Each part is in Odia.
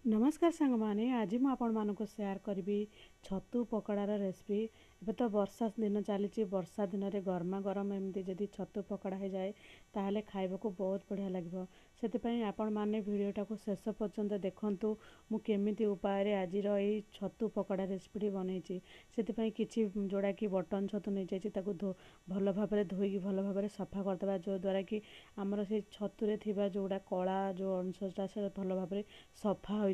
ନମସ୍କାର ସାଙ୍ଗମାନେ, ଆଜି ମୁଁ ଆପଣମାନଙ୍କୁ ସେୟାର କରିବି ଛତୁ ପକୋଡ଼ାର ରେସିପି। ଏବେ ତ ବର୍ଷା ଦିନ ଚାଲିଛି। ବର୍ଷା ଦିନରେ ଗରମା ଗରମ ଏମିତି ଯଦି ଛତୁ ପକୋଡ଼ା ହେଇଯାଏ, ତାହେଲେ ଖାଇବାକୁ ବହୁତ ବଢ଼ିଆ ଲାଗିବ। ସେଥିପାଇଁ ଆପଣମାନେ ଭିଡ଼ିଓଟାକୁ ଶେଷ ପର୍ଯ୍ୟନ୍ତ ଦେଖନ୍ତୁ, ମୁଁ କେମିତି ଉପାୟରେ ଆଜିର ଏଇ ଛତୁ ପକୋଡ଼ା ରେସିପିଟି ବନେଇଛି। ସେଥିପାଇଁ କିଛି ଯେଉଁଟାକି ବଟନ୍ ଛତୁ ନେଇଯାଇଛି, ତାକୁ ଭଲ ଭାବରେ ଧୋଇକି ଭଲ ଭାବରେ ସଫା କରିଦେବା, ଯେଉଁଦ୍ୱାରା କି ଆମର ସେଇ ଛତୁରେ ଥିବା ଯେଉଁଟା କଳା ଯେଉଁ ଅଂଶଟା, ସେଟା ଭଲ ଭାବରେ ସଫା ହୋଇଯିବ।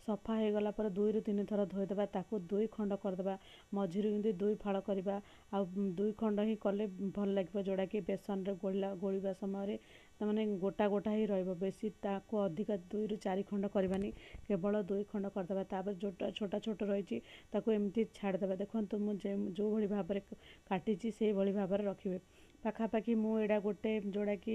ସଫା ହେଇଗଲା ପରେ 2ରୁ 3 ଥର ଧୋଇଦେବା। ତାକୁ 2 ଖଣ୍ଡ କରିଦେବା, ମଝିରୁ ଏମିତି 2 ଫାଳ କରିବା। ଆଉ 2 ଖଣ୍ଡ ହିଁ କଲେ ଭଲ ଲାଗିବ, ଯେଉଁଟାକି ବେସନରେ ଗୋଳିବା ସମୟରେ ତାମାନେ ଗୋଟା ଗୋଟା ହେଇ ରହିବ। ବେଶୀ ତାକୁ ଅଧିକା 2ରୁ 4 ଖଣ୍ଡ କରିବାନି, କେବଳ 2 ଖଣ୍ଡ କରିଦେବା। ତାପରେ ଯେଉଁଟା ଛୋଟ ଛୋଟ ରହିଛି, ତାକୁ ଏମିତି ଛାଡ଼ିଦେବା। ଦେଖନ୍ତୁ, ମୁଁ ଯେଉଁଭଳି ଭାବରେ କାଟିଛି, ସେଇଭଳି ଭାବରେ ରଖିବେ। ପାଖାପାଖି ମୁଁ ଏଇଟା ଗୋଟେ ଯେଉଁଟାକି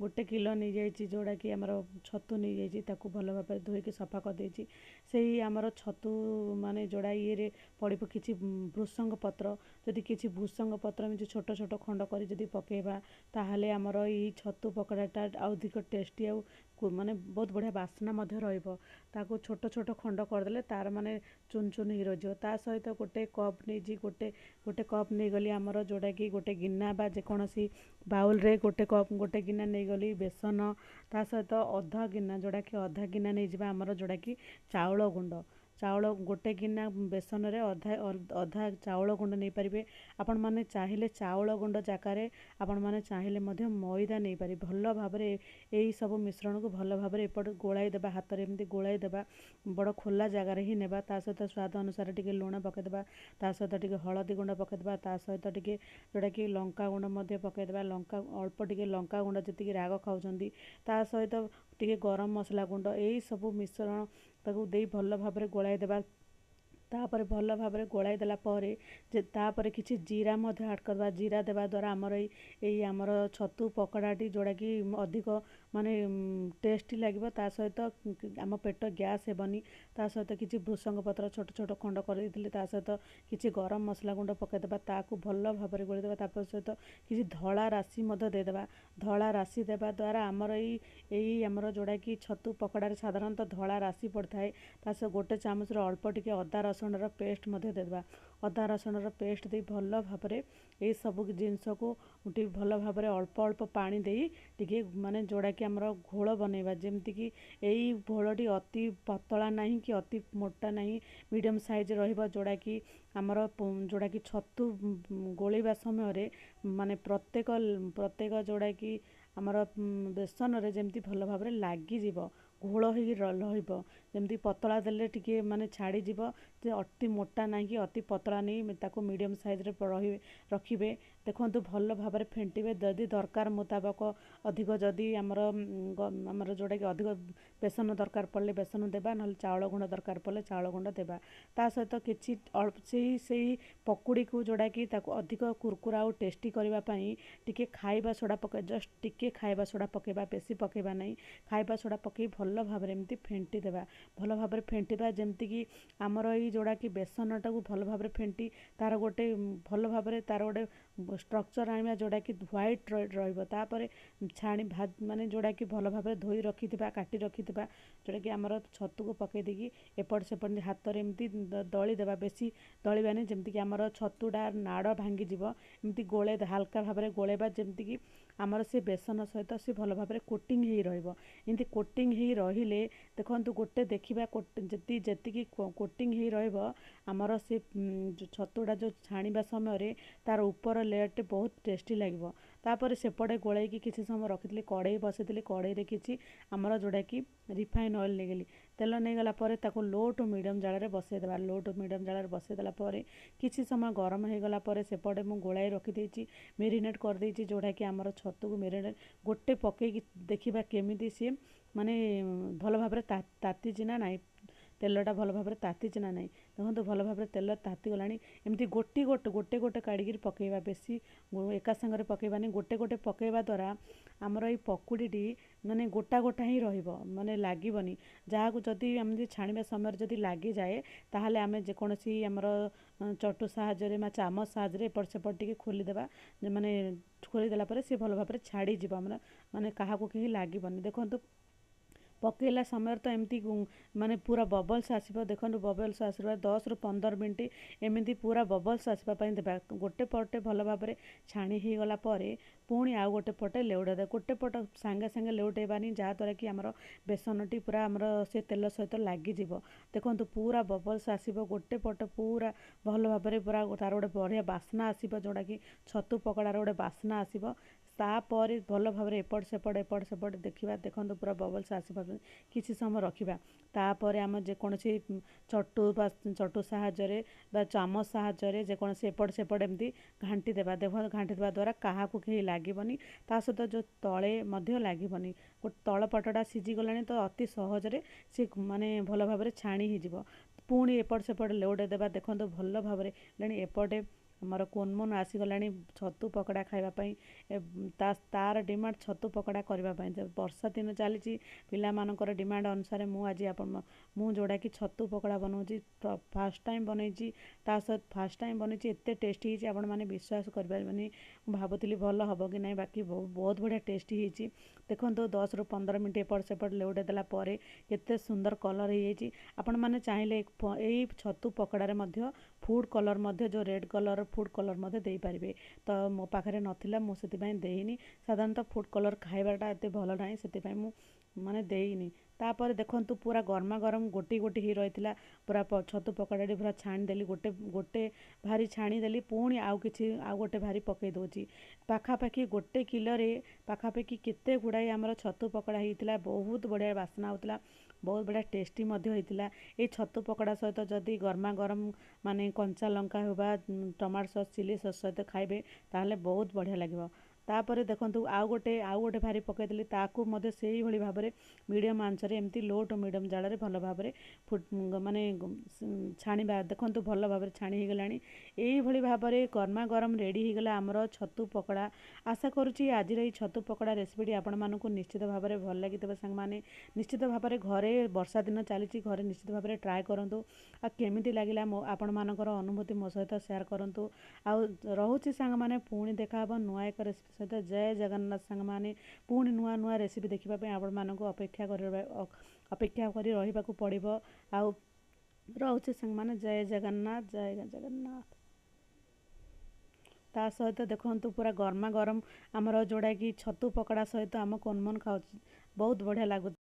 1 କିଲୋ ନେଇଯାଇଛି, ଯେଉଁଟାକି ଆମର ଛତୁ ନେଇଯାଇଛି। ତାକୁ ଭଲ ଭାବରେ ଧୋଇକି ସଫା କରିଦେଇଛି। ସେଇ ଆମର ଛତୁ ମାନେ ଯେଉଁଟା ଇଏରେ ପଡ଼ିବ କିଛି ଭୃସଙ୍ଗ ପତ୍ର। ଯଦି କିଛି ଭୃସଙ୍ଗ ପତ୍ର ଏମିତି ଛୋଟ ଛୋଟ ଖଣ୍ଡ କରି ଯଦି ପକାଇବା, ତାହେଲେ ଆମର ଏଇ ଛତୁ ପକୋଡ଼ାଟା ଅଧିକ ଟେଷ୍ଟି ଆଉ ମାନେ ବହୁତ ବଢ଼ିଆ ବାସ୍ନା ମଧ୍ୟ ରହିବ। ତାକୁ ଛୋଟ ଛୋଟ ଖଣ୍ଡ କରିଦେଲେ ତାର ମାନେ ଚୁନ ଚୁନ ହେଇ ରହିଯିବ। ତା ସହିତ ଗୋଟେ କପ୍ ନେଇଛି, ଗୋଟେ କପ୍ ନେଇଗଲି ଆମର ଯେଉଁଟାକି ଗୋଟେ ଗିନା ବା ଯେକୌଣସି ବାଉଲରେ ଗୋଟେ କପ୍, ଗୋଟେ ଗିନା ନେଇଗଲି ବେସନ। ତା ସହିତ ଅଧା ଗିନା, ଯେଉଁଟାକି ଅଧା ଗିନା ନେଇଯିବା ଆମର ଯେଉଁଟାକି ଚାଉଳ ଗୁଣ୍ଡ। ଚାଉଳ ଗୋଟେ ଗିନା ବେସନରେ ଅଧା ଅଧା ଚାଉଳ ଗୁଣ୍ଡ ନେଇପାରିବେ। ଆପଣମାନେ ଚାହିଁଲେ ଚାଉଳ ଗୁଣ୍ଡ ଜାଗାରେ ଆପଣମାନେ ଚାହିଁଲେ ମଧ୍ୟ ମଇଦା ନେଇପାରିବେ। ଭଲ ଭାବରେ ଏଇ ସବୁ ମିଶ୍ରଣକୁ ଭଲ ଭାବରେ ଏପଟେ ଗୋଳାଇ ଦେବା, ହାତରେ ଏମିତି ଗୋଳାଇ ଦେବା। ବଡ଼ ଖୋଲା ଜାଗାରେ ହିଁ ନେବା। ତା ସହିତ ସ୍ୱାଦ ଅନୁସାରେ ଟିକେ ଲୁଣ ପକାଇଦେବା। ତା ସହିତ ଟିକେ ହଳଦୀ ଗୁଣ୍ଡ ପକାଇଦେବା। ତା ସହିତ ଟିକେ ଯେଉଁଟାକି ଲଙ୍କା ଗୁଣ୍ଡ ମଧ୍ୟ ପକାଇଦେବା, ଲଙ୍କା ଅଳ୍ପ ଟିକେ ଲଙ୍କା ଗୁଣ୍ଡ, ଯେତିକି ରାଗ ଖାଉଛନ୍ତି। ତା ସହିତ ଟିକେ ଗରମ ମସଲା ଗୁଣ୍ଡ। ଏଇ ସବୁ ମିଶ୍ରଣ ତାକୁ ଦେଇ ଭଲ ଭାବରେ ଗୋଳାଇ ଦେବା। ତାପରେ ଭଲ ଭାବରେ ଗୋଳାଇ ଦେଲା ପରେ ଯେ ତାପରେ କିଛି ଜିରା ମଧ୍ୟ ଆଡ଼୍ କରିବା। ଜିରା ଦେବା ଦ୍ୱାରା ଆମର ଏଇ ଆମର ଛତୁ ପକୋଡ଼ାଟି ଯେଉଁଟାକି ଅଧିକ ମାନେ ଟେଷ୍ଟି ଲାଗିବ, ତା ସହିତ ଆମ ପେଟ ଗ୍ୟାସ୍ ହେବନି। ତା ସହିତ କିଛି ଭୃସଙ୍ଗ ପତ୍ର ଛୋଟ ଛୋଟ ଖଣ୍ଡ କରିଦେଇଥିଲି, ତା ସହିତ କିଛି ଗରମ ମସଲା ଗୁଣ୍ଡ ପକାଇଦେବା। ତାକୁ ଭଲ ଭାବରେ ଗୋଳାଇ ଦେବା। ତାପରେ ସହିତ କିଛି ଧଳା ରାଶି ମଧ୍ୟ ଦେଇଦେବା। ଧଳା ରାଶି ଦେବା ଦ୍ୱାରା ଆମର ଏଇ ଆମର ଯେଉଁଟାକି ଛତୁ ପକୋଡ଼ାରେ ସାଧାରଣତଃ ଧଳା ରାଶି ପଡ଼ିଥାଏ। ତା ସହ ଗୋଟେ ଚାମଚର ଅଳ୍ପ ଟିକେ ଅଦା ରସୁଣର ପେଷ୍ଟ ମଧ୍ୟ ଦେଇଦେବା। ଅଦା ରସୁଣର ପେଷ୍ଟ ଦେଇ ଭଲ ଭାବରେ ଏଇସବୁ ଜିନିଷକୁ ଟିକେ ଭଲ ଭାବରେ ଅଳ୍ପ ଅଳ୍ପ ପାଣି ଦେଇ ଟିକେ ମାନେ ଯେଉଁଟାକି ଆମର ଘୋଳ ବନେଇବା, ଯେମିତିକି ଏଇ ଘୋଳଟି ଅତି ପତଳା ନାହିଁ କି ଅତି ମୋଟା ନାହିଁ, ମିଡ଼ିୟମ୍ ସାଇଜ୍ ରହିବ, ଯେଉଁଟାକି ଆମର ଯେଉଁଟାକି ଛତୁ ଗୋଳେଇବା ସମୟରେ ମାନେ ପ୍ରତ୍ୟେକ ଯେଉଁଟାକି ଆମର ବେସନରେ ଯେମିତି ଭଲ ଭାବରେ ଲାଗିଯିବ, ଘୋଳ ହେଇକି ରହିବ। ଯେମିତି ପତଳା ଦେଲେ ଟିକେ ମାନେ ଛାଡ଼ିଯିବ ଯେ, ଅତି ମୋଟା ନାହିଁ କି ଅତି ପତଳା ନେଇ ତାକୁ ମିଡ଼ିୟମ୍ ସାଇଜ୍ରେ ରହିବେ ରଖିବେ। ଦେଖନ୍ତୁ, ଭଲ ଭାବରେ ଫେଣ୍ଟିବେ। ଯଦି ଦରକାର ମୁତାବକ ଅଧିକ ଯଦି ଆମର ଯେଉଁଟାକି ଅଧିକ ବେସନ ଦରକାର ପଡ଼ିଲେ ବେସନ ଦେବା, ନହେଲେ ଚାଉଳ ଗୁଣ୍ଡ ଦରକାର ପଡ଼ିଲେ ଚାଉଳ ଗୁଣ୍ଡ ଦେବା। ତା ସହିତ କିଛି ଅଳ୍ପ ସେଇ ପକୁଡ଼ିକୁ ଯେଉଁଟାକି ତାକୁ ଅଧିକ କୁରକୁରା ଆଉ ଟେଷ୍ଟି କରିବା ପାଇଁ ଟିକେ ଖାଇବା ସୋଡ଼ା ପକାଇ, ଜଷ୍ଟ ଟିକେ ଖାଇବା ସୋଡ଼ା ପକାଇବା, ବେଶୀ ପକାଇବା ନାହିଁ। ଖାଇବା ସୋଡ଼ା ପକାଇ ଭଲ ଭାବରେ ଏମିତି ଫେଣ୍ଟି ଦେବା। ଭଲ ଭାବରେ ଫେଣ୍ଟିବା, ଯେମିତିକି ଆମର ଏଇ ଯେଉଁଟାକି ବେସନଟାକୁ ଭଲ ଭାବରେ ଫେଣ୍ଟି ତାର ଗୋଟେ ଭଲ ଭାବରେ ତାର ଗୋଟେ ଷ୍ଟ୍ରକ୍ଚର୍ ଆଣିବା, ଯେଉଁଟାକି ହ୍ୱାଇଟ୍ ରହିବ। ତାପରେ ଛାଣି ମାନେ ଯେଉଁଟାକି ଭଲ ଭାବରେ ଧୋଇ ରଖିଥିବା, କାଟି ରଖିଥିବା ଯେଉଁଟାକି ଆମର ଛତୁକୁ ପକାଇ ଦେଇକି ଏପଟ ସେପଟ ହାତରେ ଏମିତି ଦଳି ଦେବା। ବେଶୀ ଦଳିବାନି, ଯେମିତିକି ଆମର ଛତୁଟା ନାଡ଼ ଭାଙ୍ଗିଯିବ। ଏମିତି ଗୋଳେଇ, ହାଲକା ଭାବରେ ଗୋଳେଇବା, ଯେମିତିକି ଆମର ସେ ବେସନ ସହିତ ସେ ଭଲ ଭାବରେ କୋଟିଂ ହେଇ ରହିବ। ଏମିତି କୋଟିଂ ହେଇ ରହିଲେ, ଦେଖନ୍ତୁ, ଗୋଟେ ଦେଖିବା, ଯେତିକି କୋଟିଂ ହେଇ ରହିବ, ଆମର ସେ ଛତୁଟା ଯେଉଁ ଛାଣିବା ସମୟରେ ତାର ଉପର ଲେୟରଟି ବହୁତ ଟେଷ୍ଟି ଲାଗିବ। ତାପରେ ସେପଟେ ଗୋଳେଇକି କିଛି ସମୟ ରଖିଥିଲି, କଡ଼େଇ ବସେଇଥିଲି। କଡ଼େଇରେ କିଛି ଆମର ଯେଉଁଟାକି ରିଫାଇନ୍ ଅଏଲ୍ ନେଇଗଲି। ତେଲ ନେଇଗଲା ପରେ ତାକୁ ଲୋ ଟୁ ମିଡ଼ିୟମ୍ ଜାଳରେ ବସେଇଦେବା। ଲୋ ଟୁ ମିଡ଼ିୟମ୍ ଜାଳରେ ବସେଇଦେଲା ପରେ କିଛି ସମୟ ଗରମ ହେଇଗଲା ପରେ ସେପଟେ ମୁଁ ଗୋଳାଇ ରଖିଦେଇଛି, ମେରିନେଟ୍ କରିଦେଇଛି, ଯେଉଁଟାକି ଆମର ଛତୁକୁ ମେରିନେଟ୍ ଗୋଟେ ପକେଇକି ଦେଖିବା କେମିତି ସିଏ ମାନେ ଭଲ ଭାବରେ ତାତିଛି ନା ନାହିଁ, ତେଲଟା ଭଲ ଭାବରେ ତାତିଛି ନା ନାହିଁ। ଦେଖନ୍ତୁ, ଭଲ ଭାବରେ ତେଲ ତାତିଗଲାଣି। ଏମିତି ଗୋଟି ଗୋଟେ ଗୋଟେ ଗୋଟେ କାଢ଼ିକିରି ପକାଇବା, ବେଶୀ ଏକା ସାଙ୍ଗରେ ପକାଇବାନି। ଗୋଟେ ଗୋଟେ ପକାଇବା ଦ୍ୱାରା ଆମର ଏଇ ପକୁଡ଼ିଟି ମାନେ ଗୋଟା ଗୋଟା ହିଁ ରହିବ, ମାନେ ଲାଗିବନି। ଯାହାକୁ ଯଦି ଏମିତି ଛାଣିବା ସମୟରେ ଯଦି ଲାଗିଯାଏ, ତାହେଲେ ଆମେ ଯେକୌଣସି ଆମର ଚଟୁ ସାହାଯ୍ୟରେ ବା ଚାମଚ ସାହାଯ୍ୟରେ ଏପଟ ସେପଟ ଟିକେ ଖୋଲିଦେବା। ମାନେ ଖୋଲିଦେଲା ପରେ ସେ ଭଲ ଭାବରେ ଛାଡ଼ିଯିବ ଆମର, ମାନେ କାହାକୁ କେହି ଲାଗିବନି। ଦେଖନ୍ତୁ, ପକାଇଲା ସମୟରେ ତ ଏମିତି ମାନେ ପୁରା ବବଲ୍ସ ଆସିବ। ଦେଖନ୍ତୁ, ବବଲ୍ସ ଆସିବା 10ରୁ 15 ମିନିଟ୍ ଏମିତି ପୁରା ବବଲ୍ସ ଆସିବା ପାଇଁ ଦେବା। ଗୋଟେ ପଟେ ଭଲ ଭାବରେ ଛାଣି ହେଇଗଲା ପରେ ପୁଣି ଆଉ ଗୋଟେ ପଟେ ଲେଉଟାଇ ଦେବା। ଗୋଟେ ପଟ ସାଙ୍ଗେ ସାଙ୍ଗେ ଲେଉଟେଇବାନି, ଯାହାଦ୍ୱାରା କି ଆମର ବେସନଟି ପୁରା ଆମର ସେ ତେଲ ସହିତ ଲାଗିଯିବ। ଦେଖନ୍ତୁ, ପୁରା ବବଲ୍ସ ଆସିବ, ଗୋଟେ ପଟ ପୁରା ଭଲ ଭାବରେ ପୁରା ତାର ଗୋଟେ ବଢ଼ିଆ ବାସ୍ନା ଆସିବ, ଯେଉଁଟାକି ଛତୁ ପକୋଡ଼ାର ଗୋଟେ ବାସ୍ନା ଆସିବ। ତାପରେ ଭଲ ଭାବରେ ଏପଟ ସେପଟ ଏପଟ ସେପଟ ଦେଖିବା। ଦେଖନ୍ତୁ, ପୁରା ବବଲ୍ସ ଆସିବା କିଛି ସମୟ ରଖିବା। ତାପରେ ଆମେ ଯେକୌଣସି ଚଟୁ ବା ଚଟୁ ସାହାଯ୍ୟରେ ବା ଚାମଚ ସାହାଯ୍ୟରେ ଯେକୌଣସି ଏପଟ ସେପଟ ଏମିତି ଘାଣ୍ଟି ଦେବା। ଦେଖ, ଘାଣ୍ଟି ଦେବା ଦ୍ୱାରା କାହାକୁ କେହି ଲାଗିବନି, ତା ସହିତ ଯେଉଁ ତଳେ ମଧ୍ୟ ଲାଗିବନି। ତଳ ପଟଟା ସିଝିଗଲାଣି ତ ଅତି ସହଜରେ ସେ ମାନେ ଭଲ ଭାବରେ ଛାଣି ହେଇଯିବ। ପୁଣି ଏପଟ ସେପଟ ଲେଉଟେଇ ଦେବା। ଦେଖନ୍ତୁ, ଭଲ ଭାବରେ ହେଲାଣି। ଏପଟେ ଆମର କୁନମୁନ ଆସିଗଲାଣି ଛତୁ ପକୋଡ଼ା ଖାଇବା ପାଇଁ। ତାର ଡିମାଣ୍ଡ ଛତୁ ପକୋଡ଼ା କରିବା ପାଇଁ। ବର୍ଷା ଦିନ ଚାଲିଛି, ପିଲାମାନଙ୍କର ଡିମାଣ୍ଡ ଅନୁସାରେ ମୁଁ ଆଜି ଆପଣ ମୁଁ ଯେଉଁଟାକି ଛତୁ ପକୋଡ଼ା ବନାଉଛି, ଫାର୍ଷ୍ଟ ଟାଇମ୍ ବନେଇଛି। ତା ସହିତ ଫାର୍ଷ୍ଟ ଟାଇମ୍ ବନେଇଛି, ଏତେ ଟେଷ୍ଟି ହେଇଛି, ଆପଣମାନେ ବିଶ୍ୱାସ କରିପାରିବେନି। ମୁଁ ଭାବୁଥିଲି ଭଲ ହେବ କି ନାହିଁ, ବାକି ବହୁତ ବଢ଼ିଆ ଟେଷ୍ଟି ହେଇଛି। ଦେଖନ୍ତୁ, 10ରୁ 15 ମିନିଟ୍ ଏପଟ ସେପଟ ଲେଉଟେଇ ଦେଲା ପରେ କେତେ ସୁନ୍ଦର କଲର୍ ହେଇଯାଇଛି। ଆପଣମାନେ ଚାହିଁଲେ ଏଇ ଛତୁ ପକୋଡ଼ାରେ ମଧ୍ୟ ଫୁଡ଼୍ କଲର୍ ମଧ୍ୟ, ଯେଉଁ ରେଡ଼୍ କଲର୍ ଫୁଡ଼୍ କଲର୍ ମଧ୍ୟ ଦେଇପାରିବେ। ତ ମୋ ପାଖରେ ନଥିଲା, ମୁଁ ସେଥିପାଇଁ ଦେଇନି। ସାଧାରଣତଃ ଫୁଡ଼୍ କଲର୍ ଖାଇବାଟା ଏତେ ଭଲ ନାହିଁ, ସେଥିପାଇଁ ମୁଁ ମାନେ ଦେଇନି। ତାପରେ ଦେଖନ୍ତୁ, ପୁରା ଗରମା ଗରମ ଗୋଟି ଗୋଟି ହେଇ ରହିଥିଲା ପୁରା ଛତୁ ପକୋଡ଼ାଟି। ପୁରା ଛାଣିଦେଲି, ଗୋଟେ ଗୋଟେ ଭାରି ଛାଣିଦେଲି, ପୁଣି ଆଉ କିଛି ଆଉ ଗୋଟେ ଭାରି ପକାଇ ଦେଉଛି। ପାଖାପାଖି 1 କିଲୋରେ ପାଖାପାଖି କେତେ ଗୁଡ଼ାଏ ଆମର ଛତୁ ପକୋଡ଼ା ହେଇଥିଲା। ବହୁତ ବଢ଼ିଆ ବାସ୍ନା ହେଉଥିଲା, ବହୁତ ବଢ଼ିଆ ଟେଷ୍ଟି ମଧ୍ୟ ହେଇଥିଲା। ଏଇ ଛତୁ ପକୋଡ଼ା ସହିତ ଯଦି ଗରମା ଗରମ ମାନେ କଞ୍ଚା ଲଙ୍କା ହେଉ ବା ଟମାଟୋ ସସ୍, ଚିଲି ସସ୍ ସହିତ ଖାଇବେ, ତାହେଲେ ବହୁତ ବଢ଼ିଆ ଲାଗିବ। ତାପରେ ଦେଖନ୍ତୁ, ଆଉ ଗୋଟେ ଭାରି ପକାଇଦେଲି। ତାକୁ ମଧ୍ୟ ସେଇଭଳି ଭାବରେ ମିଡ଼ିୟମ୍ ଆଞ୍ଚରେ ଏମିତି ଲୋ ଟୁ ମିଡ଼ିୟମ୍ ଜାଳରେ ଭଲ ଭାବରେ ମାନେ ଛାଣିବା। ଦେଖନ୍ତୁ, ଭଲ ଭାବରେ ଛାଣି ହେଇଗଲାଣି। ଏଇଭଳି ଭାବରେ ଗରମା ଗରମ ରେଡ଼ି ହେଇଗଲା ଆମର ଛତୁ ପକୋଡ଼ା। ଆଶା କରୁଛି ଆଜିର ଏଇ ଛତୁ ପକୋଡ଼ା ରେସିପିଟି ଆପଣମାନଙ୍କୁ ନିଶ୍ଚିତ ଭାବରେ ଭଲ ଲାଗିଥିବ। ସାଙ୍ଗମାନେ, ନିଶ୍ଚିତ ଭାବରେ ଘରେ, ବର୍ଷା ଦିନ ଚାଲିଛି, ଘରେ ନିଶ୍ଚିତ ଭାବରେ ଟ୍ରାଏ କରନ୍ତୁ ଆଉ କେମିତି ଲାଗିଲା ମୋ ଆପଣମାନଙ୍କର ଅନୁଭୂତି ମୋ ସହିତ ସେୟାର କରନ୍ତୁ। ଆଉ ରହୁଛି ସାଙ୍ଗମାନେ, ପୁଣି ଦେଖାହେବ ନୂଆ ଏକ ରେସିପି ସହିତ। ଜୟ ଜଗନ୍ନାଥ ସାଙ୍ଗମାନେ। ପୁଣି ନୂଆ ନୂଆ ରେସିପି ଦେଖିବା ପାଇଁ ଆପଣମାନଙ୍କୁ ଅପେକ୍ଷା କରି ରହିବାକୁ ପଡ଼ିବ। ଆଉ ରହୁଛି ସାଙ୍ଗମାନେ, ଜୟ ଜଗନ୍ନାଥ, ଜୟ ଜଗନ୍ନାଥ। ତା ସହିତ ଦେଖନ୍ତୁ, ପୁରା ଗରମା ଗରମ ଆମର ଯେଉଁଟାକି ଛତୁ ପକୋଡ଼ା ସହିତ ଆମ କୁନମୁନ ଖାଉଛି, ବହୁତ ବଢ଼ିଆ ଲାଗୁଛି।